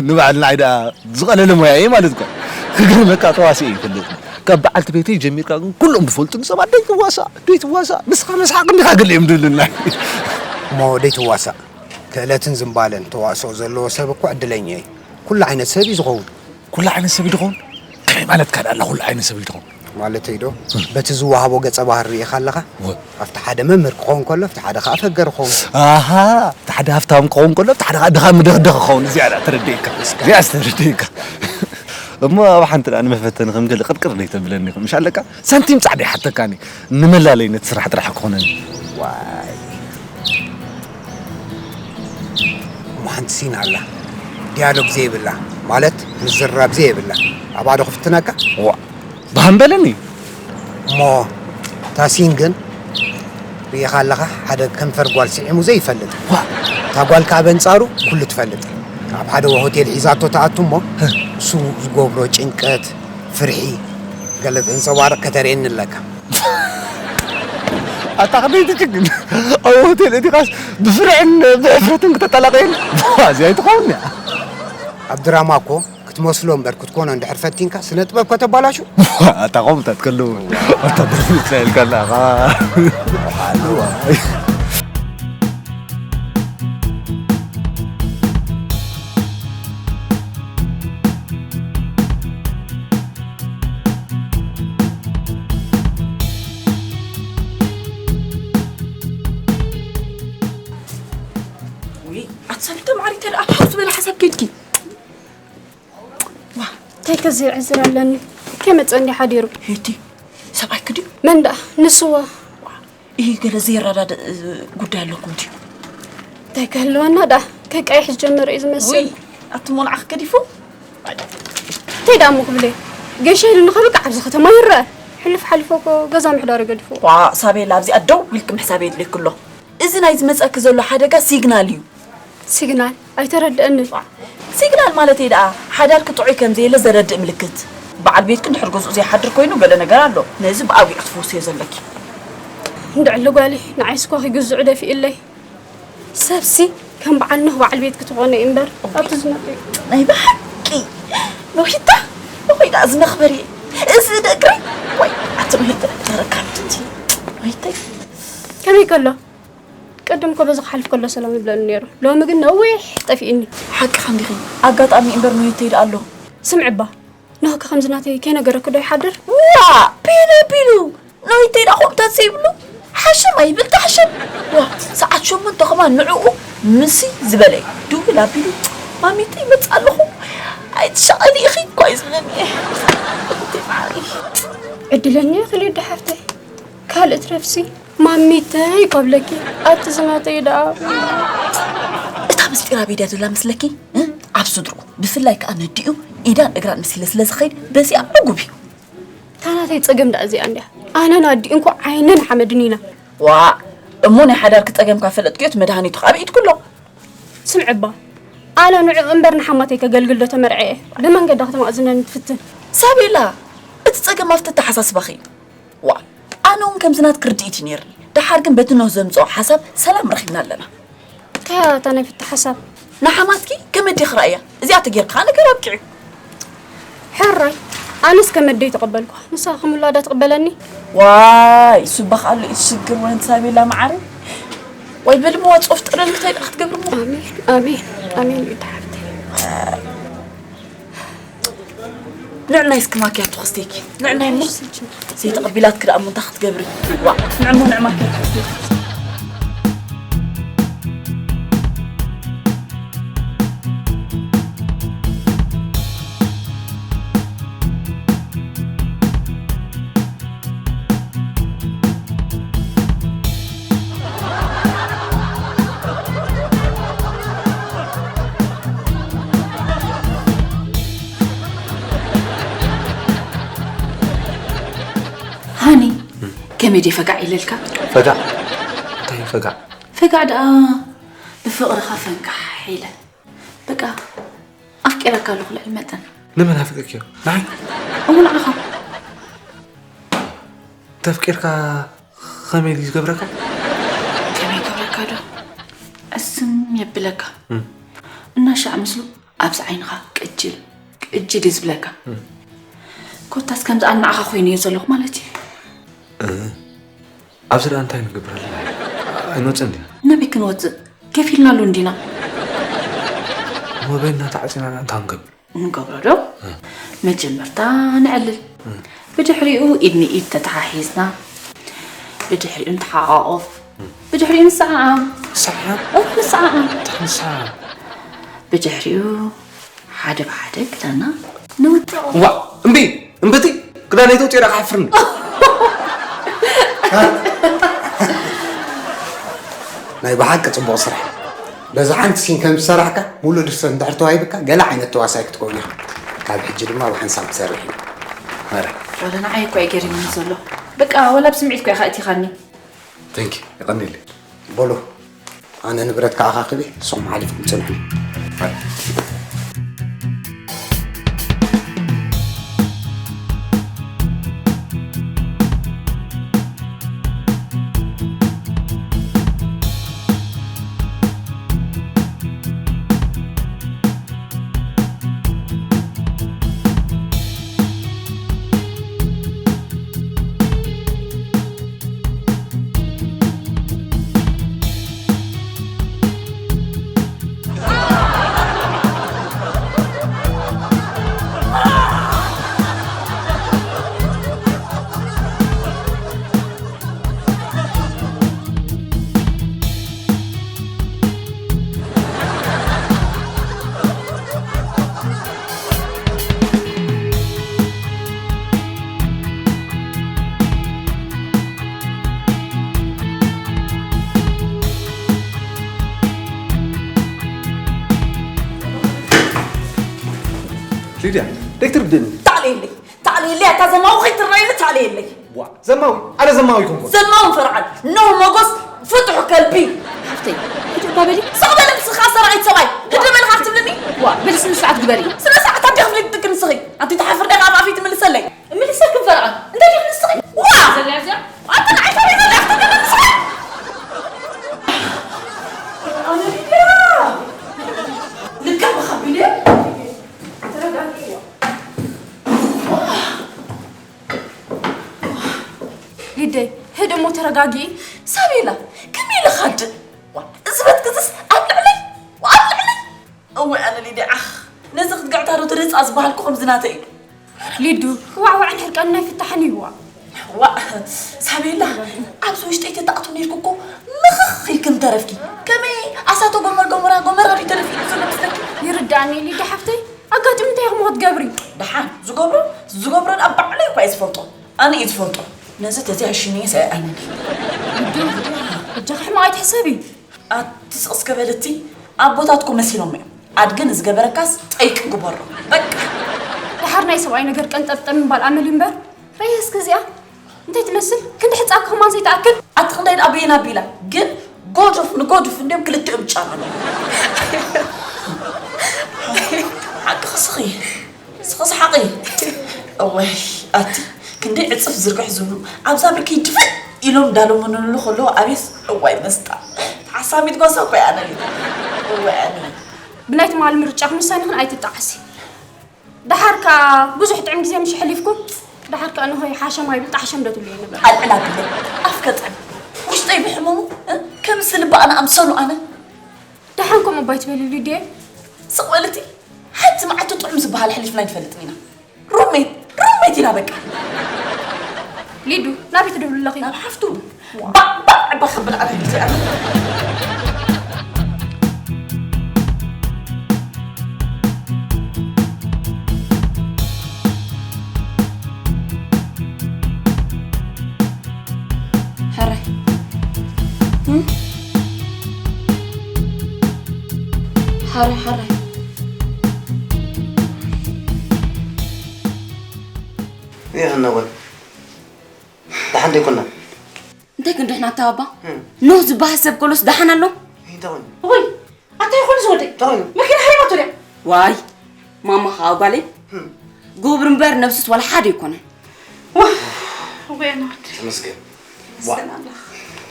ንባዕልና ኣይ ደኣ ዝቐለለ ሞያ እየ ማለት እኮ። ክገርመካ ተዋስኦ ይፈልጥ። ካብ በዓልቲ ቤተይ ጀሚርካ ግን ኩሎም ዝፈልጡኒ ሰባት ደይትዋሳእ፣ ደይትዋሳእ፣ ንስኻ መስሓቕ እንዲኻ ገለ እዮም ዝብሉና። እሞ ደይትዋሳእ። ክእለትን ዝንባለን ተዋስኦ ዘለዎ ሰብ እኮ ዕድለኛ እዩ። ኩሉ ዓይነት ሰብ እዩ ዝኸውን። ኩሉ ዓይነት ሰብ እዩ ዝኸውን? ከመይ ማለትካ ደኣ ኩሉ ዓይነት ሰብ እዩ ዝኸውን? ማለተይ ዶ፣ በቲ ዝወሃቦ ገጸ ባህሪ ርኢኻ ኣለኻ? ወ- ኣብቲ ሓደ መምህር ክኸውን ከሎ፣ ኣብቲ ሓደ ኸዓ ፈገር ክኸውን። ኣሃ፣ ኣብቲ ሓደ ሃፍታም ክኸውን ከሎ፣ ኣብቲ ሓደ ኸዓ ድኻ ምድኽድኽ ክኸውን። እዚኣ ደኣ ተረዲእካ። እስካ። እዚኣስ ተረዲእካ። እሞ ኣብ ሓንቲ ደኣ ንመፈተኒ ከም ገለ ቅርቅር ደይተብለኒ ኢኹም። ምሽ ኣለካ? ሳንቲም ጻዕዳ ይሓተካኒ። ንመላለይ ነቲ ስራሕ ጥራሕ ክኾነኒ። ዋይ። እሞ ሓንቲ ሲን ኣላ። ዲያሎግ ዘይብላ፣ ማለት ምዝርራብ ዘይብላ። ኣብኣ ዶ ክፍትነካ? ዋ፣ ብሃም በለኒ። እሞ እታ ሲን ግን ርኢኻ ኣለኻ፣ ሓደ ከንፈር ጓል ስዒሙ ዘይፈልጥ። ዋ። እታ ጓል ከኣ በንጻሩ ኩሉ ትፈልጥ። ኣብ ሓደ ሆቴል ሒዛቶ ትኣቱ እሞ፣ እሱ ዝገብሮ ጭንቀት፣ ፍርሒ፣ ገለ ዘንጸባርቕ ከተርእየኒ ኣለካ። ኣታ ከመይ ትጭግን? ኣብ ሆቴል እቲኻስ ብፍርሕን ብሕፍረትን ክተጠላቕየን? እዚኣ ኣይትኸውን እያ። ኣብ ድራማ እኮ ክትመስሎ እምበር ክትኮኖ እንድሕር ፈቲንካ ስነ ጥበብ ከተባላሹ። ኣታ ከምኡታት ከለዉ ኣታ ደስ ኢልካ ኣለኻ። ውይ፣ ኣቲ ሳሚቶ ማዕሪተ ደኣ ኣብ ሓውስ ዝበለ ሓሳብ ከይድኪ። ዋ፣ እንታይ ከ ዝዕዝር ኣለኒ? ከመጸ እንዲ ሓዲሩ። ሄቲ፣ ሰብኣይኪ ድዩ? መን ደኣ? ንስዋ። ዋ፣ ይህ ገለ ዘይረዳድእ፣ እ፣ ጉዳይ ኣለኩም ድዩ? እንታይ ከህልወና ደኣ? ከቃይሕ ዝጀመረ እዩ ዝመስል። ውይ፣ ኣቲ ሞንዓኽ ገዲፉ? እንታይ ደኣ እሞ ክብለይ? ገሸ ኢሉ ንኸብቅዕ ኣብዚ ከተማ ይረአ። ሕልፍ ሓሊፉ እኮ ገዛ ምሕዳሩ ገዲፉ። ዋ ሳቤላ፣ ኣብዚኣ ደው ኢልኪ ምሕሳብ የድልየኪ ኣሎ። እዚ ናይ ዝመጸኪ ዘሎ ሓደጋ ሲግናል እዩ። ሲግናል? ኣይተረድአንን። ሲግናል ማለተይ ደኣ ሓዳርኪ ጥዑይ ከም ዘየለ ዘረድእ ምልክት። በዓል ቤትኪ እንድሕር ገዝኡ ዘይሓድር ኮይኑ ገለ ነገር ኣሎ። ነዚ ብኣግቢዕኪ ትፍውስዮ ዘለኪ። እንድዕሊ ጓለይ፣ ንዓይስ እኳ ክግዝዑ ደፊእለይ። ሰብሲ ከም በዓል ኖህ በዓል ቤት ክትኾነ እዩ እምበር፣ ኣብቲ ዝነጥዮ። ናይ ብሓቂ ኖሂታ፣ ኖሂታ እዚ መኽበሪ፣ እዚ እግሪ፣ ወይ ኣቲ ኖሂታ፣ ተረካብቲ እቲ ኖሂተይ። ከመይ ከሎ? ቅድም እኮ በዚ ክሓልፍ ከሎ ሰላም ይብለኒ ነይሩ። ሎሚ ግን ነዊሕ ጠፊእኒ። ሓቅኻ እንዲኺ፣ ኣጋጣሚ እምበር ኖሂተይ ደኣ ኣሎ። ስምዕባ፣ ኖህ ከ ከምዚ ናተይ ከይነገረኪ ዶ ይሓድር? ዋ፣ ቢሉ ቢሉ፣ ኖይተይ ደኣ ከምታት ዘይብሉ ሓሸም ኣይብል፣ ተሓሸም። ዋ፣ ሰዓት ሸሞንተ ከማን ንዕኡ ምሲ ዝበለ እዩ። ድውል ኣቢሉ፣ "ማሚተይ ይመጽእ ኣለኹ፣ ኣይትሸቐሊ ኢኺ" እኳ እዩ ዝብለኒ። እቴ ማሪ። ዕድለኛ ኢኺ ሊዱ ሓፍተይ። ካልእ ትረፍሲ፣ "ማሚተይ" እኳ ብለኪ፣ ኣቲ ዝናተይ ደኣ። እታ ምስጢር ኣበይ ድያ ዘላ መስለኪ? እ? ኣብ ስድርኡ፣ ብፍላይ ከኣ ነዲኡ ኢዳን እግራን መሲለ ስለ ዝኸይድ፣ በዚኣ ዕጉብ እዩ። እታ ናተይ ጸገም ደኣ እዚኣ እንድያ። ኣነን ኣዲኡ እንኮ ዓይንን ሓመድን ኢና። ዋእ! እሞ ናይ ሓዳርኪ ጸገም ካብ ፈለጥክዮ እቲ መድሃኒቱ ከኣ ብኢድኪ ኣሎ። ስምዒ እባ፣ ኣነ ንዕኡ እምበር ንሓማተይ ከገልግል ዶ ተመርዕየ? ብመንገዳ ከተማእዝነኒ ትፍትን። ሳቤላ፣ እቲ ጸገም ኣብቲ ኣተሓሳስባኺ እዩ። ዋእ! ኣነ እውን ከምዚ ናትኪ ርድኢት እዩ ነይርኒ። ደሓር ግን በቲ ኖህ ዘምጽኦ ሓሳብ ሰላም ረኺብና ኣለና። እንታይ እያ እታ ናይ ፍትሒ ሓሳብ? ንሓማትኪ ከመይ ዲኺ ረኣያ? እዚኣ ተጌርካ ነገር ኣብቂዑ። ሕራይ፣ ኣነስ ከመይ ደይ ተቐበልኩ። ንሳ ከም ውላዳ ትቕበለኒ? ዋይ፣ ሱባኽ ኣሎ እዩ ሽግር ወን ሳቤላ መዓረይ። ወይ በልሞ ጾፍ ጥረል እንታይ ደኣ ክትገብርሞ? ኣሜን፣ ኣሜን፣ ኣሜን እዩ ተሓፍተይ። ንዕናይ እስኪ ማኪያቶ ክስተይኪ። ንዕናይ እሞ ዘይተቐቢላትኪ ደኣ እሞ እንታይ ክትገብሪ? ዋእ፣ ንዕሞ ንዕ ማኪያቶ ክስተይኪ። ሃኒ፣ ከመይ ድየ ፈጋዕ ኢለልካ? ፈጋዕ? እንታይ እዩ ፈጋዕ? ፈጋዕ ደኣ ብፍቕርኻ ፈንካሕ ኢለ። በቃ፣ ኣፍቂረካ ኣለኹ ልዕሊ መጠን። ንመን ኣፍቂርክዮ? ንዓይ? እሞ ንዓኻ። እንተፍቂርካ ከመይ ድዩ ዝገብረካ? ከመይ ይገብረካ ዶ? ዕስም የብለካ። እም። እናሻዕ ምስሉ ኣብዚ ዓይንኻ ቅጅል፣ ቅጅል እዩ ዝብለካ። እም። ኮታስ ከምዚ ኣነ ንዓኻ ኮይነ እየ ዘለኹ ማለት እዩ። እ፣ ኣብዚ ደኣ እንታይ ንገብር ኣለና? ኣይንወጽእን ዲና? ናበይ ክንወጽእ? ከፊልናሉ እንዲና። እሞ በይንና ተዓጺና እንታይ ንገብር? ንገብሮ ዶ? እ። መጀመርታ ነዕልል። እ። ብድሕሪኡ ኢድ ንኢድ ተተሓሒዝና። ብድሕሪኡ ንተሓቋቆፍ። እ። ብድሕሪኡ ንሰዓዓም። ንሰዓዓም? እወ፣ ንሰዓዓም። እንታይ ንሰዓዓም? ብድሕሪኡ ሓደ ብሓደ ክዳና ነውጽኦ። ዋ፣ እምቢ፣ እምብቲ፣ ክዳነይ ተውጽኦ ኢለ ክሓፍርኒ። ናይ ብሓቂ ጽቡቕ ስራሕ። በዛ ሓንቲ ሲን ከም ዝሰራሕካ፣ ሙሉእ ድርሰት እንድሕር ተዋሂብካ፣ ገለ ዓይነት ተዋሳኣይ ክትከውን ኢኻ። ካብ ሕጂ ድማ ብሓንሳብ ትሰርሕ ኢኻ። ማራ። ወላ ንዓይ እኮ እዩ ገሪሙኒ ዘሎ። በቃ፣ ወላ ብስምዒት እኮ ኢኻ እቲኻኒ። Thank you። የቐንየለይ። በሉ፣ ኣነ ንብረትካ ኣኻኽበ፣ ንስኹም ሓሊፍኩም ጽንሑ። ሊድያ፣ ደይ ትርድእኒ። ታዕሊለይ፣ ታዕሊለይ፣ ኣታ ዘማዊ ከይትረኣየኒ ታዕሊለይ። ዋ፣ ዘማዊ? ኣነ ዘማዊ ኣይኮንኩን። ዘማውን ፈርዓን፣ ኖህ ሞጎስ፣ ፍጡሕ ከልቢ። ሓፍተይ፣ ሕጂ እባ በሊ። ስቕ በል ንስኻ ሰራቒት ሰብኣይ። ግዲ በልኻ ክትብልኒ? ዋ፣ በሊ ስነ ስርዓት ግበሪ። ስነ ስርዓት ኣዴኺ ፍሊጥኪ ንስኺ። ኣንቲ ትሓፍር ዲኻ ኣብ ኣፈይ ትምልሰለይ? እምልሰልክን ፈርዓን። እንታይ ዲኺ ንስኺ? ዋ! ዘላ እዚኣ? ኣንቲ ንዓይ ፈሪኻ ዲኻ ክትብልኒ ንስኺ? ኣነ ሊድያ! ልክዕ ብኸቢድ እየ። ተረጋግእዋ። ሊደይ፣ ህድ እሞ ተረጋጊ። ሳቤላ፣ ከመይ ኢለ ኻድእ? ዋ፣ እዚ በትክዝስ ኣብ ልዕለይ፣ ዋ፣ ኣብ ልዕለይ። እወ፣ ኣነ ሊድያ፣ ዓኽ፣ ነዚ ክትግዕታ ዶ ትርህጻ ዝበሃልኩ ከምዚ ናተይ እዩ። ሊዱ፣ ዋዕዋዕን ሕርቃን ናይ ፍታሕን እዩ፣ ዋ። ዋ፣ ሳቤላ፣ ኣብዚ ውሽጠይ ተተኣትው ነይርኩ እኮ ምኽኽ ኢልክን ተረፍኪ። ከመይ ኣሳቶ ጎመር ጎመራ፣ ጎመራ ድዩ ተደፊኡ ዘሎ መስለኪ? ይርዳእኒ፣ ሊዱ ሓፍተይ፣ ኣጋጢሙ እንታይ ኢኹም ክትገብሪ? ደሓን፣ ዝገብሮ፣ ዝገብሮ ደኣ ባዕለይ እኳ እየ ዝፈልጦ። ኣነ እየ ዝፈልጦ። ነዚ ተዘይሕሽነየስ ኣይኣምንን። ሊዱ፣ በጃኺ ሕማቕ ኣይትሕሰቢ። ኣቲ ስቕ እስከ በልቲ፣ ኣቦታትኩም መሲሎም እዮም። ኣድጊ ንዝገበረካስ ጠይቂ ግበሮ። በቃ። ደሓር ናይ ሰብኣይ ነገር ቀንጠብጠብ ምባል ኣመል እዩ እምበር፣ ረየ እስከ እዚኣ እንታይ ትመስል? ክንዲ ሕጻ ከማን ዘይትኣክል። ኣቲ ክንደይ ደኣ በየን ኣቢላ? ግን ጎዱፍ ንጎዱፍ እንድዮም ክልቲኦም ጫማ። ሓቅኺ ስኺ። ስኺ ስሓቒ። እዋይ፣ ኣቲ ክንደይ ዕጽፍ ዝርግሕ ዝብሉ ኣብዛ ብርኪ ድፍእ ኢሎም እንዳለመኑሉ ከለዉ ኣቤስ፣ እዋይ መስጣ። ተሓሳሚት ጓሳ እኮ እያ ኣነ። እዋይ ኣነ። ብናይ ትማሊ ምርጫ ክንሳንኽን ኣይትጣዓሲ። ደሓር ከኣ ብዙሕ ጥዑም ግዜ ምሽ ሕሊፍኩም፣ ደሓር ከኣ ንሆይ ሓሸም ኣይብል ጣሕሸም ዶ ትብሉ ይንበር። ኣልዕል ኣቢለ ኣፍ ከጥዕም ውሽጠይ ብሕመሙ፣ እ፣ ከም ስልባ ኣነ ኣምሰሉ ኣነ። ደሓን ከምኡ እባ ኣይትበሊ ሊድየ። ስቕ በልቲ፣ ሓንቲ መዓልቲ ጥዑም ዝበሃል ሕሊፍና ኣይንፈልጥን ኢና። ሩሜት፣ ሩሜት ኢና በቃ። ሊዱ፣ ናበይ ትደውሊ ኣለኺ? ናብ ሓፍቱ። ባዕ፣ ባዕ፣ ባዕ ከብል ኣነ ሂልቲ ኣነ። ሕራይ። እም? ሓራይ፣ ሓራይ። ይህ ነው ወይ? ደሓን ዶ ይኮና? እንታይ ክንድሕና ኣታ ባባ? እም። ኖህ ዝበሃል ሰብ ከሎስ ደሓን ኣሎ? እንታይ ኮይኑ? ወይ፣ ኣታ ይኾን ዝወደይ? እንታይ ኮይኑ? መኪና ሓሪባቶ ድያ? ዋይ፣ ማማ ኸኣ ጓለይ። እም። ጎብር እምበር ነብስስ ዋላ ሓደ ኣይኮነን። ዋህ፣ ወይ ኣነ ወደይ። ተመስገን። ዋ። ተመስገን ኣምላኽ።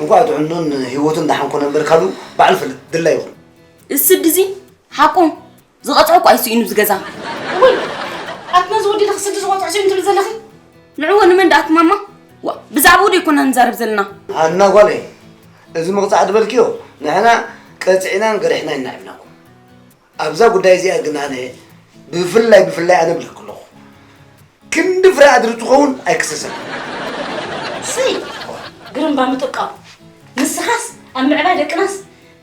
እንኳዕ ጥዕኑን ህይወቱን ደሓን ኮነ እምበር ካልኡ ባዕሉ ፈልጥ ድላይ ይኹን። እዚ ስዲ እዚ ሓቁ ዝቐጽዖ እኮ ኣይስኢኑ ኣብዚ ገዛ። እወይ፣ ኣትና ዝወዲ ዶ ክስዲ ዝቐጽዖ ስኢኑ ትብል ዘለኺ? ንዕዎ ንመን ደኣ ትማማ? ዋ፣ ብዛዕባኡ ዶ ኣይኮና ንዛረብ ዘለና? ሃና ጓለይ፣ እዚ ምቕጻዕ ዝበልክዮ ንሕና ቀጺዕናን ገሪሕናን ኢና ሂብናኩም። ኣብዛ ጉዳይ እዚኣ ግን ኣነ ብፍላይ ብፍላይ ኣነ እብለኪ ኣለኹ። ክንዲ ፍረ ኣድሪ ትኸውን ኣይክሰሰን። ስይ፣ ግርምባ ምጥቃው። ንስኻስ ኣብ ምዕባይ ደቅናስ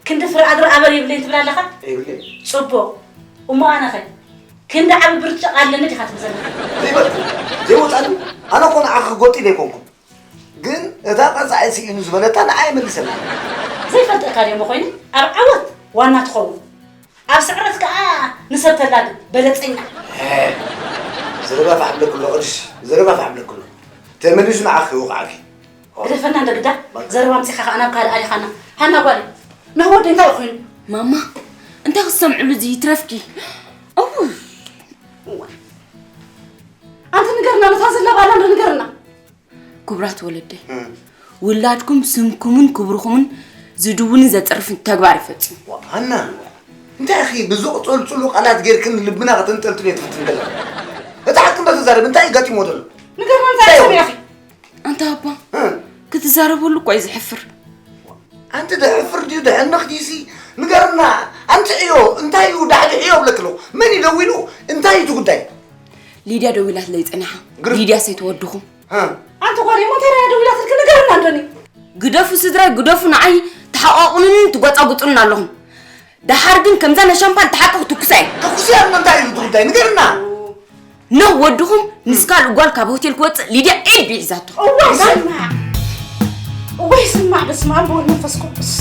ክንዲ ፍረ ኣድሪ ኣበር የብለይን ትብል ኣለኻ? የብለይን። ጽቡቕ። እሞ ኣነኸ? ክንዲ ዓቢ ብርጭቕ ኣለኒ ዲኻ ትብል ዘለኻ? ዘይበልኩ፣ ዘይወጻኒ፣ ኣነ እኮ ንዓኺ ክጎጥ ኢለ ኣይኮንኩን። ግን እታ ቀጻዒ ስኢኑ ዝበለታ ንዓይ መልሰላ። ዘይፈልጠካ ድየ እሞ ኮይኑ? ኣብ ዓወት ዋና ትኸውን። ኣብ ስዕረት ከኣ ንሰብ ተላግብ በለጸኛ። ሄ፣ ዘረባ ፋሕ ብለክሎ ቅድሽ፣ ዘረባ ፋሕ ብለክሎ። ተመሊሱ ንዓኺ ይውቕዓኪ። ግደፈና እንደ ግዳ፣ ዘረባ ኣምጺኻ ከኣ ናብ ካልእ ኣሊኻና። ሃና ጓለይ፣ ነህ ወዲ እንታይ ኮይኑ? ማማ፣ እንታይ ክትሰምዕሉ እዚ ይትረፍኪ? እውይ። እዋ። ኣንቲ ንገርና፣ ነታ ዘላ ባላ እንዶ ንገርና። ክቡራት ወለደይ፣ እም። ውላድኩም ስምኩምን ክብርኹምን ዝድውንን ዘጽርፍን ተግባር ይፈጽም። ዋ፣ ሃና፣ እንታይ ኢኺ ብዝቕጸልጽሉ ቃላት ጌርክን ልብና ከተንጠልጥልዮ ትፍትን ዘለኺ? እቲ ሓቂ እንዶ ተዛረቢ፣ እንታይ እዩ ጋጢምዎ ዘሎ? ንገርና፣ እንታይ እንታይ እዩ? ሰሚዕኺ? ኣንታ ኣባ፣ እም። ክትዛረበሉ እኮ እዩ ዝሕፍር። ኣንቲ ደሕፍር ድዩ ደሕንኽ ድዩሲ? ንገርና፣ ኣንቲ ዕዮ፣ እንታይ እዩ ዳሕዲ ዕዮ እብለኪ ኣለኹ? መን እዩ ደዊሉ? እንታይ እዩ እቲ ጉዳይ? ሊድያ ደዊላትለይ ጸኒሓ። ግርም። ሊድያ ሰይቲ ወድኹም። ሃ። ኣንቲ ጓል እሞ እንታይ ደኣ ደዊላትልኪ ንገርና እንዶኒ። ግደፉ ስድራይ፣ ግደፉ ንዓይ ትሓቋቑኑንን ትጓጻጉጹንን ኣለኹም። ደሓር ግን ከምዛ ናይ ሻምፓን ተሓቂ ክትኩሳ እየ። ተኩሲ እያ እሞ እንታይ እዩ እቲ ጉዳይ? ንገርና። ኖህ ወድኹም ምስ ካልእ ጓል ካብ ሆቴል ክወጽእ ሊድያ ኢድ ሒዛቶ። እዋይ ስማዕ፣ እዋይ ስማዕ፣ በስመ ኣብ ወወልድ ወመንፈስ ቅዱስ።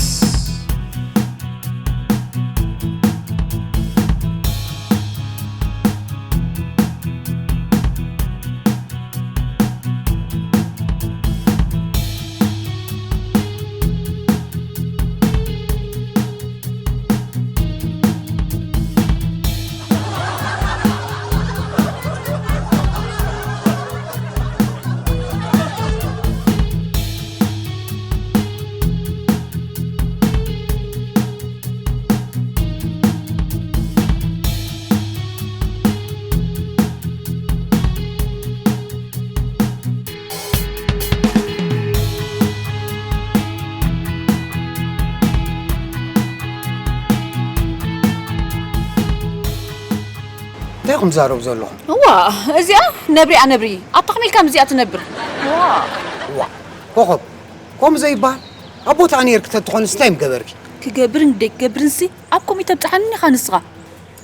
ኢኹም ትዛረቡ ዘለኹም? እዋ፣ እዚኣ ነብሪ እያ ነብሪ። ኣታ ከመይ ኢልካ ምስዚኣ ትነብር? እዋ። ዋ ኮኾብ፣ ከምኡ ዘይበሃል። ኣብ ቦታኣ ነይርኪ ተትኾንስ እንታይ ምገበርኪ? ክገብርን ደይክገብርንሲ ኣብ ኮሚተ ብጽሓኒ ኢኻ ንስኻ።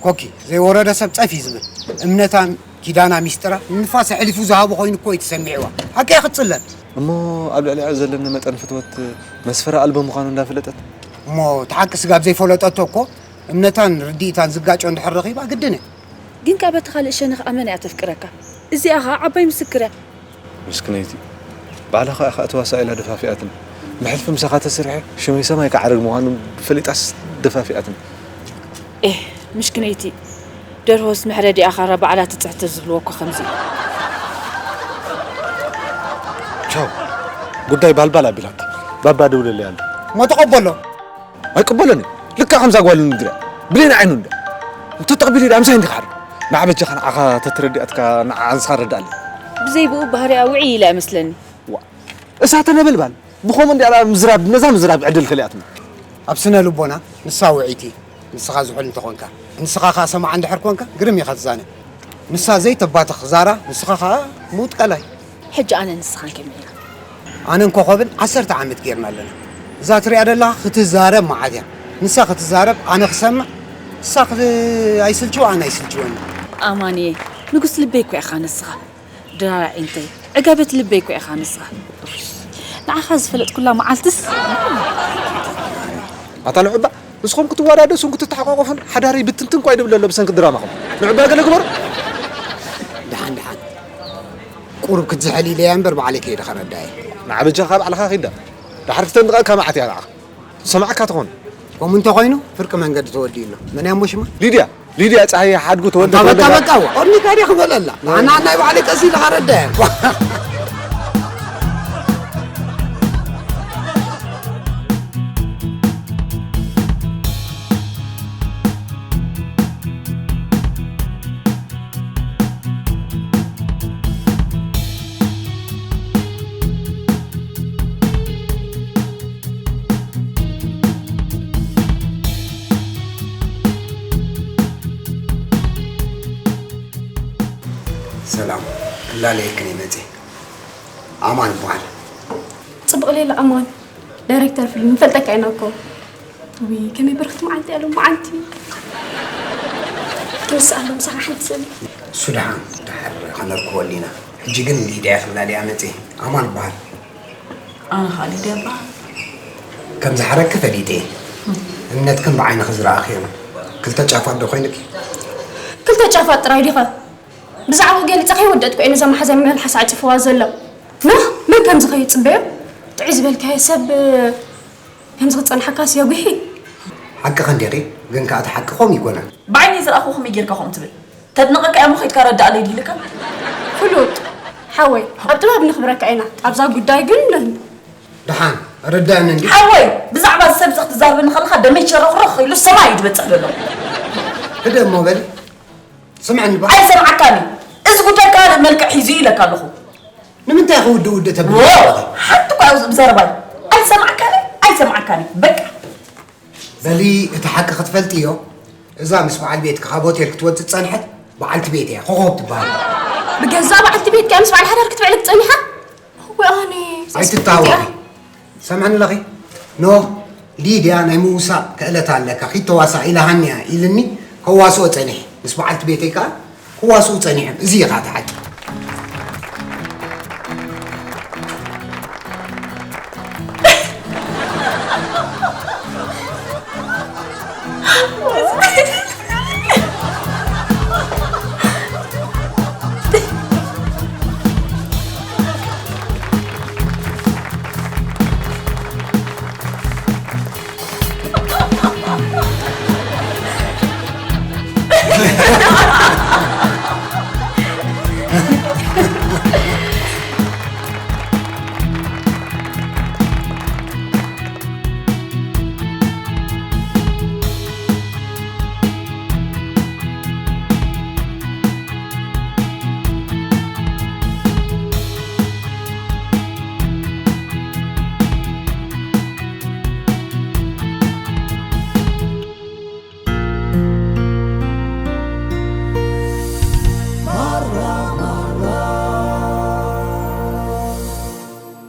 ኮኪ፣ ዘይወረደ ሰብ ጸፍ እዩ ዝብል። እምነታን ኪዳና ሚስጥራ ንንፋስ ኣሕሊፉ ዝሃቦ ኮይኑ እኮ እዩ ተሰሚዕዋ። ሓቂ እያ ክትጽለል። እሞ ኣብ ልዕሊኣ ዘለኒ መጠን ፍትወት መስፈሪ ኣልቦ ምዃኑ እንዳፈለጠት እሞ እቲ ሓቂ ስጋብ ዘይፈለጠቶ እኮ እምነታን ርድኢታን ዝጋጮ እንድሕር ረኺባ ግድን እያ። ግን ከኣ በቲ ካልእ ሸነኽ ኣመና እያ ተፍቅረካ። እዚኣ ኸኣ ዓባይ ምስክር እያ። ምስክነይቲ ባዕላ ኸኣ እካ እተዋሳእ ኢላ ደፋፊኣትኒ። ብሕልፊ ምሳኻ ተስርሐ ሽመይ ሰማይ ክዓርግ ምዃኑ ፈሊጣስ ደፋፊኣትኒ። ኤህ ምሽክነይቲ ደርሆስ መሕረዲኣ ኻራ ባዕላ ትጽሕትር ዝብልዎ እኮ ከምዚ እዩ። ቻው ጉዳይ ባልባል ኣቢላታ ባባ ደውለለይ ኣሎ። እሞ ተቐበሎ። ኣይቅበሎን እዩ። ልክዕ ከምዛ ጓል ንግርያ ብሌን ዓይኑ እንደ እንተተቕቢሉ ኢዳ ምሳይ እንዲኻ ዓርብ ንዓ በጃኻ ንዓኻ ተትረዲኣትካ ንዓ ኣንስኻ ረዳኣለ። ብዘይ ብኡ ባህሪኣ ውዕይ ኢላ እመስለኒ። ዋ እሳተ ነበልባል ብኸምኡ እንዲኣ ምዝራብ ነዛ ምዝራብ ዕድል ከሊኣትና። ኣብ ስነ ልቦና ንሳ ውዕይቲ ንስኻ ዝሑል እንተኾንካ ንስኻ ኸኣ ሰማዓ እንድሕር ኮንካ ግርም ኢኻ ትዛነ። ንሳ ዘይተባትኽ ዛራ ንስኻ ኸኣ ምውጥ ቀላይ። ሕጂ ኣነ ንስኻን ከመይ ኢና? ኣነን ኮኾብን ዓሰርተ ዓመት ጌርና ኣለና። እዛ ትሪኣ ደለኻ ክትዛረብ መዓት እያ። ንሳ ክትዛረብ ኣነ ክሰምዕ፣ ንሳ ክት ኣይስልችዋ ኣነ ኣይስልችወኒ። ኣማንየ ንጉስ ልበይ እኮ ኢኻ ንስኻ። ድራር ኣዒንተይ ዕጋበት ልበይ እኮ ኢኻ ንስኻ። ንዓኻ ዝፈለጥኩላ መዓልትስ። ኣታ ንዑባ ንስኹም ክትወዳደሱን ክትተሓቋቆፉን ሓዳረይ ብትንትን ኳ ይድብል ኣሎ ብሰንኪ ድራማኹም። ንዑባ ገለ ግበሩ። ደሓን ደሓን ቁሩብ ክትዝሕል ኢለያ እምበር ባዕለይ ከይደ ከረዳየ። ንዓ በጃኻ ባዕልኻ ኺዳ። ደሓር ክተንድቐካ መዓት እያ ንዓኻ። ዝሰማዓካ ትኾን። ከምኡ እንተኾይኑ ፍርቂ መንገዲ ተወዲኡ ኣሎ። መን እያ እሞ ሽማ? ሊድያ ሊድያ ጸሃየ ሓድጉ ተወልደ ተወልደ በቃ በቃ ኦርኒካ ዲያ ክበለላ ንዓና ናይ ባዕለይ ቀስ ኢለ ከረዳየ። ሰላም ክላለየክን እየ መፅየ። ኣማን ይበሃል። ፅቡቕ ሌላ ኣማን ዳይሬክተር ፊልም ንፈልጠካ ኢና እኮ። ውይ ከመይ በረኽቲ መዓልቲ እያ ሎሚ መዓልቲ። ክንስኣሎም ምሳኻ ሓንቲ ስእሊ። እሱ ደሓን ድሓር ከነርክበሉ ኢና። ሕጂ ግን ሊድያ ክላለያ መፅየ። ኣማን ይበሃል። ኣነ ኸኣ ሊድያ እበሃል። ከም ዝሓረኪ ፈሊጠ እየ። እምነትክን ብዓይንኺ ዝረኣኽዮን ክልተ ጫፋት ዶ ኮይንኪ? ክልተ ጫፋት ጥራይ ዲኸ? ብዛዕባኡ ገሊጸ ከይወደእትኩ እየ ነዛ መሓዛይ መልሓስ ዓጺፍዋ ዘሎ። ኖህ መን ከምዚ ከይጽበዮ? ጥዑይ ዝበልካዮ ሰብ ከምዚ ክጸንሓካስ የጒሂ። ሓቅኺ እንዲኺ፣ ግን ከኣ እቲ ሓቂ ከምኡ ይኮነን። ብዓይነይ ዝረኣኽዎ ከመይ ጌርካ ከምኡ ትብል? ተድንቐካ እያ እሞ ከይድካ ረድኣለይ ድዩ ኢልካ? ፍሉጥ ሓወይ፣ ኣብ ጥበብ ነኽብረካ ኢና። ኣብዛ ጉዳይ ግን ደሓን ኣረድኣኒ እንድዩ። ሓወይ፣ ብዛዕባ እዚ ሰብ እዚ ክትዛረበኒ ከለኻ ደመይ ቸረኽረኽ ኢሉ ሰማይ እዩ ዝበጽሕ ዘሎ። ህድእ እሞ በሊ። ስምዕኒ በል። ኣይሰምዓካን እዩ። እዚ ጉዳይ ካልእ መልክዕ ሒዙ እዩ ኢለካ ኣለኹ። ንምንታይ ኢኺ ውድእ ውድእ ተብሊ ዘለኺ? ሓንቲ እኳ ብዘረባይ ኣይሰምዓካን እዩ፣ ኣይሰምዓካን እዩ። በቃ። በሊ እቲ ሓቂ ክትፈልጥዮ፣ እዛ ምስ በዓል ቤትኪ ካብ ሆቴል ክትወጽእ ዝጸንሐት በዓልቲ ቤት እያ፣ ኮኾብ ትበሃል። ብገዛ በዓልቲ ቤትኪ ምስ በዓል ሓዳር ክትብዕልኪ ጸኒሓ? እወ ኣነ ኣይትተሃወኺ። ሰምዕኒ ኣለኺ? ኖህ፣ ሊድያ ናይ ምውሳእ ክእለት ኣለካ፣ ኪድ ተዋሳእ ኢላሃኒ እያ ኢልኒ፣ ከዋስኦ ጸኒሐ። ምስ በዓልቲ ቤተይ ከኣ ክዋስኡ ጸኒሖም። እዚ እዩ ከኣ እቲ ሓቂ።